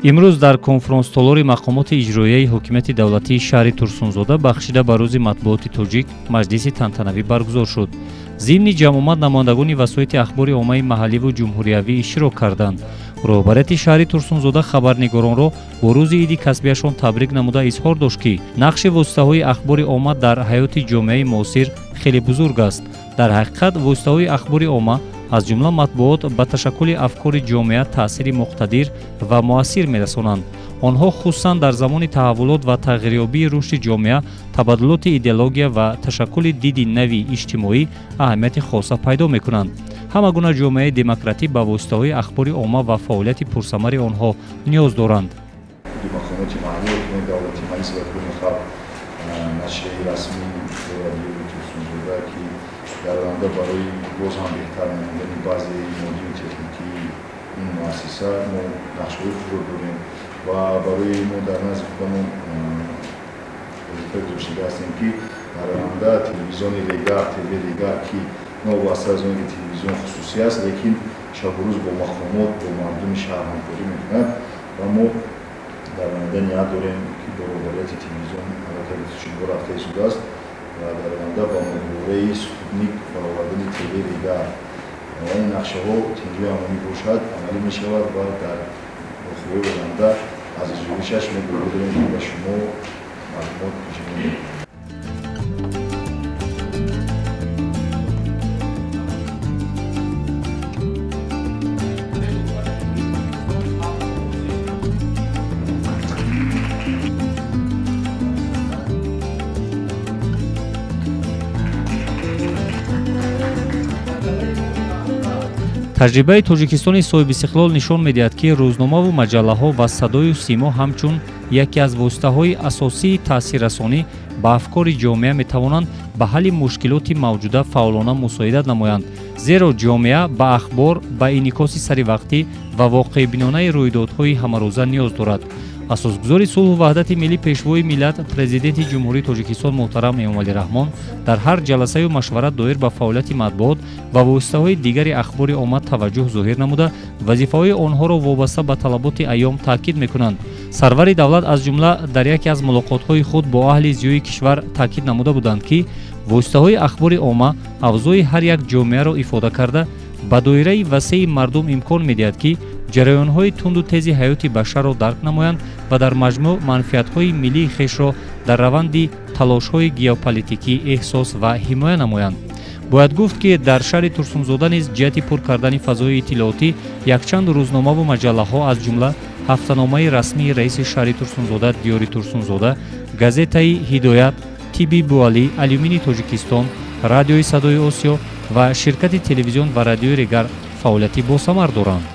Имрӯз дар конфронс-толори мақомоти иҷроияи ҳокимияти давлатии шаҳри Турсунзода бахшида ба рӯзи матбуоти тоҷик маҷлиси тантанавӣ баргузор шуд. Зимни ҷамъомад намояндагони васоити ахбори оммаи маҳалливу ҷумҳуриявӣ иштирок карданд. Роҳбарияти шаҳри Турсунзода хабарнигоронро бо рӯзи иди касбияшон табрик намуда изҳор дошт, ки нақши воситаҳои ахбори омма дар ҳаёти ҷомеаи муосир хеле бузург аст. Дар ҳақиқат, воситаҳои ахбори омма, аз ҷумла матбуот, ба ташаккули афкори ҷомеа таъсири муқтадир ва муассир мерасонанд. Онҳо хусусан дар замони таҳаввулот ва тағйирёбии рушди ҷомеа, табаддулоти идеология ва ташаккули диди нави иҷтимоӣ аҳамияти хоса пайдо мекунанд. Ҳама гуна ҷомеаи демократӣ ба воситаҳои ахбори омма ва фаъолияти пурсамари онҳо ниёз доранд. Мақомоти маҳаллии ҳокимияти давлатӣ, Маҷлиси вакилони халқ, нашрияи расмии радиои Турсунзода, ки дар оянда барои боз ҳам беҳтар намудани баъзеи моддию техникии ин муассиса мо нақшаҳои худро дорем ва барои мо дар назди худамон вазифа гузоштида ҳастем, ки дар оянда телевизиони Регар, ТВ Регар, ки новобаста аз он ки телевизион хусусӣ аст, лекин шабу рӯз бо мақомот, бо мардуми шаҳр ҳамкорӣ мекунад ва мо дар оянда ният дорем, ки бо роҳбарияти телевизион аллакай гуфтушунидҳо рафта истодааст ва дар оянда ба моҳвораи спутник баровардани ТВ Регар ва ин нақшаҳо тинҷу амонӣ бошад, амалӣ мешавад ва дар охирои оянда аз иҷроишаш мо бовар дорем, ки ба шумо маълумот пешниҳод мекунем. Таҷрибаи Тоҷикистони соҳибистиқлол нишон медиҳад, ки рӯзномаву маҷаллаҳо ва садою симо ҳамчун яке аз воситаҳои асосии таъсиррасонӣ ба афкори ҷомеа метавонанд ба ҳалли мушкилоти мавҷуда фаъолона мусоидат намоянд, зеро ҷомеа ба ахбор, ба инъикоси саривақтӣ ва воқеъбинонаи рӯйдодҳои ҳамарӯза ниёз дорад. Асосгузори сулҳу ваҳдати миллӣ, Пешвои миллат, Президенти Ҷумҳурии Тоҷикистон муҳтарам Эмомалӣ Раҳмон дар ҳар ҷаласаю машварат доир ба фаъолияти матбуот ва воситаҳои дигари ахбори омма таваҷҷӯҳ зоҳир намуда, вазифаҳои онҳоро вобаста ба талаботи айём таъкид мекунанд. Сарвари давлат аз ҷумла дар яке аз мулоқотҳои худ бо аҳли зиёи кишвар таъкид намуда буданд, ки воситаҳои ахбори омма авзои ҳар як ҷомеаро ифода карда, ба доираи васеи мардум имкон медиҳад, ки ҷараёнҳои тунду тези ҳаёти башарро дарк намоянд ва дар маҷмӯъ манфиатҳои миллии хешро дар раванди талошҳои геополитикӣ эҳсос ва ҳимоя намоянд. Бояд гуфт, ки дар шаҳри Турсунзода низ ҷиҳати пур кардани фазои иттилоотӣ якчанд рӯзномаву маҷаллаҳо, аз ҷумла ҳафтаномаи расмии раиси шаҳри Турсунзода «Диёри Турсунзода», газетаи «Ҳидоят», «Тибби Буалӣ», «Алюмини Тоҷикистон», радиои «Садои Осиё» ва ширкати телевизион ва радиои Регар фаъолияти босамар доранд.